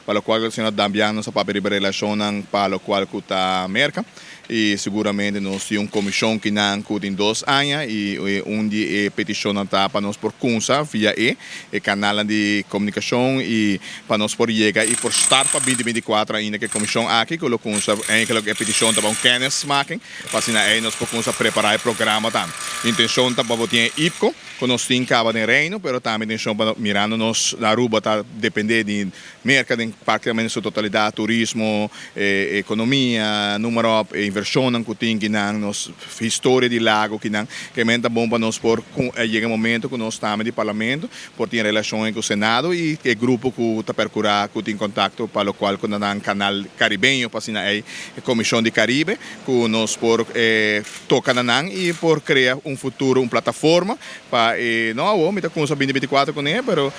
Pa locual señor Dambiano sa papia riba relacionnan pa locual cu ta Merca y seguramente nos tin un comision kinan cu tin 2 aña y un di e peticionnan ta pa nos por cuminsa via e canal di comunicacion y pa nos por yega y por start pa 2024 ainda cu e comision aki cu lo cuminsa. Eigenlijk e peticion ta pa un kennismaking, pa asina ey nos por cuminsa prepara e programa tambe. Intencion ta pa tin IPKO, cu nos tin caba den Reino, pero tambe intencion pa mirando nos na Aruba ta depende di Merca den practicamente su totalidad, turismo, economia, numero op, inversion cu tin nan, nos historia di Lago cu nan, cu ta bon pa nos por yega un momento cu nos tambe di Parlamento, por tin relacion cu Senado y e grupo cu ta percura cu tin contacto pa locual cu nan canal caribeño, pa asina e Comision di Caribe, cu nos por toca nan y por crea un futuro, un plataforma pa no awo, mi ta cuminsa 2024 cu ne, pero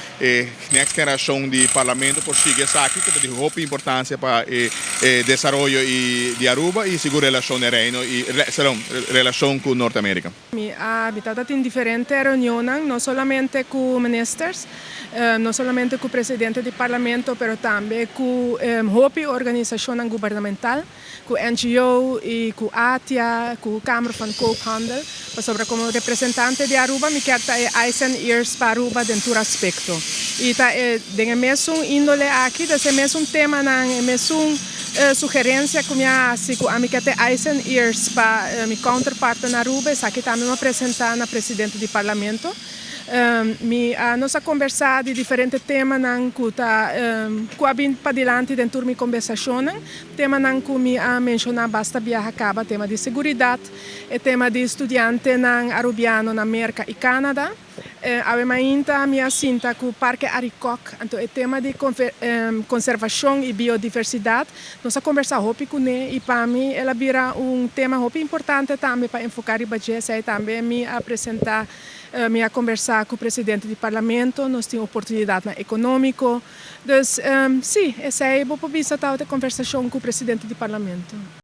next generacion di Parlamento por sigui esaki, cu ta di hopi importancia pa desaroyo di Aruba y sigur relacion di Reino y perdon, relacion cu Norte America. Mi a tin diferente reunion, no solamente cu ministers, no solamente cu presidente di Parlamento, pero tambe cu hopi organisacion gubernamental, cu NGO y cu ATIA, cu Kamer van Koophandel, pasobra como representante di Aruba, mi kier ta eyes and ears pa Aruba den tur aspecto. Y ta den mesun indole aki, e mesun tema nan, e mesun sugerencia cu mi a haci, cu ami kier ta eyes and ears pa mi counterpart na Aruba, esaki tambe mi a presenta na presidente di Parlamento. Mi nos a conversa di diferente temanan cu ta cu a bin padilanti den mi conversacion, temanan cu mi a menciona basta biaha caba, tema di seguridad y tema di studiantenan arubiano na Merca y Canada. Awe mainta mi a sinta cu Parke Arikok, anto e tema di conservacion y biodiversidad. Nos a conversa hopi cu ne y pa mi el a bira un tema hopi importante tambe pa enfoca riba dje. Tambe mi a presenta, mi a conversa cu presidente di Parlamento, nos tin oportunidad economico. Dus si, esey bo por bisa ta e conversacion cu presidente di Parlamento.